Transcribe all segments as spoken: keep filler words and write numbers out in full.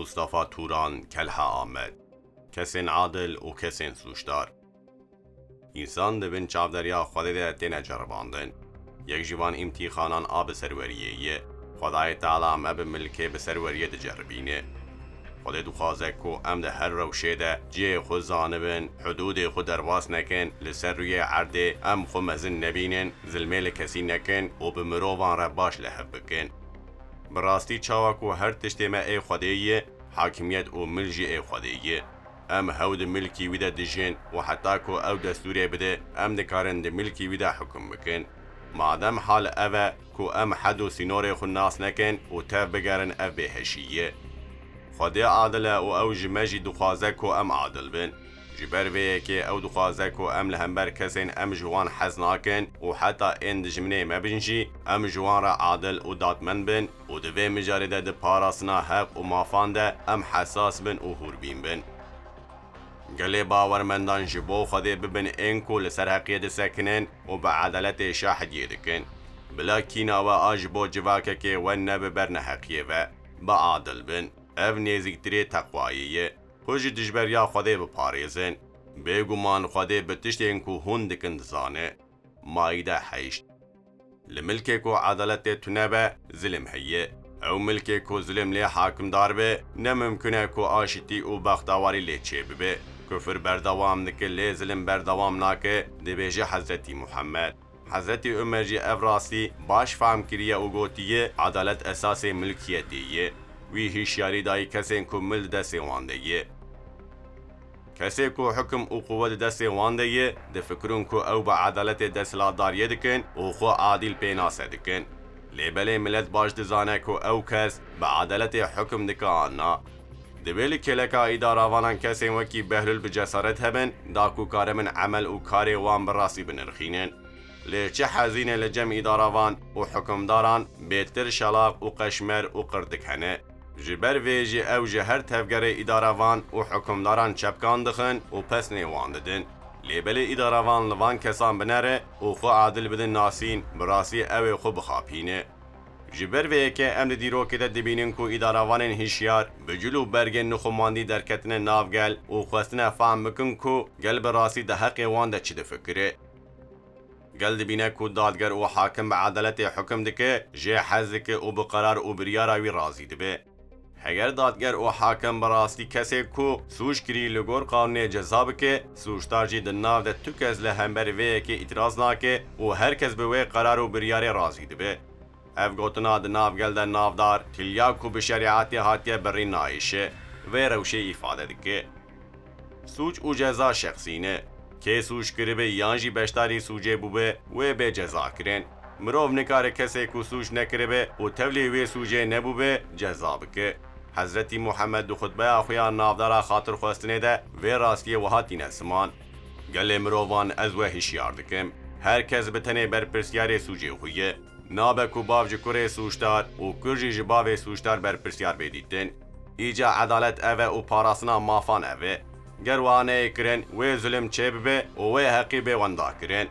Mustafa Turan, Kelha Amed. Kesên adil û kesên sûcdar. Însan di bin çavderiya Xwedê de têne ceribandin. Yek ji van îmtîxanan a bi serweriyê ye. Xwedayê Teala me bi milkê bi serweriyê diceribîne. Xwedê dixwaze ku em di her rewşê de cihê xwe zanibin, hudûdê xwe derbas nekin, li ser rûyê erdê em xwe mezin nebînin, zilmê li kesî nekin û bi mirovan re baş li hev bikin. Bi rastî çawa ku her tiştê me ê Xwedê ye, hakimiyet û milk jî ê Xwedê ye. Em hew di milkî wî de dijîn û heta ku ew destûrê bide, em dikarin di milkî wî de hukum bikin. Madem hal ev e ku em hed û sînorê xwe nas nekin û tev bigerin, ev bêheşî ye. Xwedê adil e û ew ji me jî dixwaze ku em adil bin. Ji ber vê yekê ew dixwaze ku em li hember kesên em ji wan hez nakin û heta ên dijminê me bin jî, em ji wan re adil û dadmend bin û di vê mijarê de di parastina heq û mafan de em hesas bin û hûrbîn bin. Gelê bawermendan ji bo Xwedê bibin ên ku li ser heqiyê disekinin û bi edaletê şahidiyê dikin. Bila kîna we a ji bo civakekê we nebe ber neheqiyê ve. Bi adil bin. Ev nêzîktirê teqwayê ye. Xwe ji dijberiya Xwedê biparêzin. Bêguman Xwedê bi tiştên ku hûn dikin dizane. Maîde heşt. Li milkê ku edaletê tune be, zilim heye. Ew milkê ku zilim lê hakimdar be, ne mimkun e ku aşitî û bextewarî lê çêbibe. Kufir berdewam dike, lê zilim berdewam nake, dibêje Hezretî Muhammed. Hezretî Umer jî ev rastî baş fehm kiriye û gotiye, edalet esasê milkiyetê ye. Wî hişyarî dayî kesên ku mil di destê wan de ye. Kesê ku hukum û quwet di destê wan de ye, difikirin ku ew bi edaletê desthilatdariyê dikin û xwe adîl pênase dikin. Lê belê milet baş dizane ku ew kes bi edaletê hukum dike an na. Divê li kêleka îdaravanan kesên wekî Behlûl bi cesaret hebin, da ku karibin emel û karê wan bi rastî binirxînin. Lê çi hezîn e li cem îdaravan û hukimdaran bêtir şelaq û qeşmer û qirtik hene. Ji ber vê jî ew ji her tevgerê îdaravan û hukimdaran çepkan dixin û pesnê wan didin. Lê belê îdaravan li van kesan binere û xwe adil bidin nasîn, bi rastî ew ê xwe bixapîne. Ji ber vê yekê em di dîrokê de dibînin ku îdaravanên hişyar bi cil û bergên nixumandî derketine nav gel û xwestine fam bikin ku gel bi rastî di heqê wan de çi difikire. Gel dibîne ku dadger û hakim bi edaletê hukim dike, jê hez dike û bi qerar û biryara wî razî dibe. Heger dadger û hakim bi rastî kesê ku sûc kirî li gor qanûnê ceza bike, sûcdar jî di nav de tu kes li hember vê yekê îtiraz nake û her kes bi wê qerar û biryarê razî dibe. Ev gotina di nav gel de navdar, tiliya ku bi şerîetê hatiye birîn nayêşe, vê rewşê îfade dike. Sûc û ceza şexsî ne. Kê sûc kiribe yan jî beşdarî sûcê bûbe, wê bê cezakirin. Mirov nikare kesê ku sûc nekiribe û tevlî wê sûcê nebûbe, ceza bike. Hezretî Muhammed di xutbeya xwe ya navdara xatirxwestinê de vê rastiyê wiha tîne siman. Gelê mirovan, ez we hişyar dikim. Her kes bi tenê berpirsiyarê sûcê xwe ye. Nabe ku bav ji kurê sûcdar û kur jî ji bavê sûcdar berpirsiyar bê dîtin. Îca edalet ev e û parastina mafan ev e. Ger wiha neyê kirin, wê zulim çêbibe û wê heqî bê wendakirin.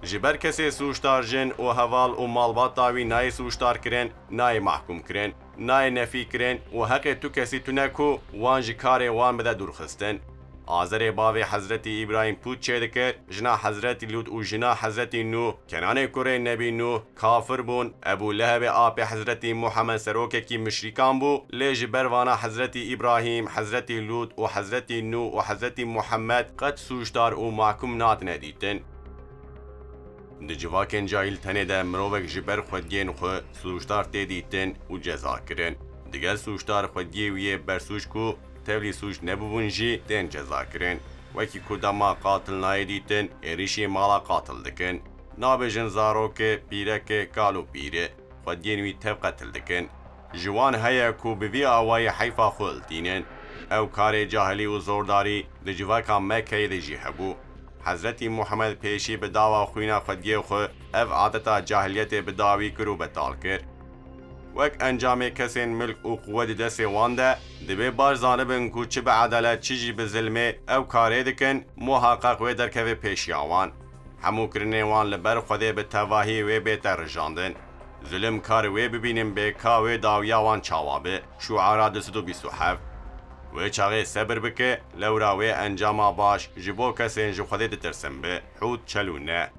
Ji ber kesê sûcdar jin û heval û malbata wî nayê sûcdar kirin, nayê mahkûm kirin, nayê nefî kirin û heqê tu kesî tune ku wan ji karê wan bide dûrxistin. Azerê bavê Hezretî Îbrahîm pût çêdikir, jina Hezretî Lût û jina Hezretî Nûh, Kenanê kurê Nebî Nûh, kafir bûn. Ebû Lehebê apê Hezretî Muhammed serokekî muşrîkan bû, lê ji ber vana Hezretî Îbrahîm, Hezretî Lût û Hezretî Nûh û Hezretî Muhammed qet sûcdar û mahkûm natine dîtin. Di civakên cahîl tenê de mirovek ji ber xwediyên xwe sûcdar tê dîtin û ceza kirin. Digel sûcdar xwediyê wî yê bersûc ku tevlî sûc nebûbûn jî tên ceza kirin. Wekî ku dema qatil nayê dîtin, êrîşî mala qatil dikin. Nabêjin zarokê, pîrekê, kal û pîrê. Xwediyên wî tev qetil dikin. Ji wan heye ku bi vî awayî heyfa xwe hiltînin. Ew karê cahilî û zordarî di civaka Mekkeyê de jî hebû. Hezretî Muhammed pêşî bi dawa xwîna xwediyê xwe ev adeta cahiliyetê bi dawî kir û betal kir. Wek encamê kesên milk û quwet di destê wan de, divê baş zanibin ku çi bi edalet çi jî bi zilmê ew karê dikin, muhaqeq wê derkeve pêşiya wan. Hemû kirinên wan li ber Xwedê bi tevahî wê bête rijandin. Zilim kar wê bibînin bê ka wê dawiya wan çawa bi. Şuara du sed û bîst û heft. Wê çaxê sebir bike, lewra wê encama baş ji bo kesên ji Xwedê ditirsin bi. Hût çel û ne.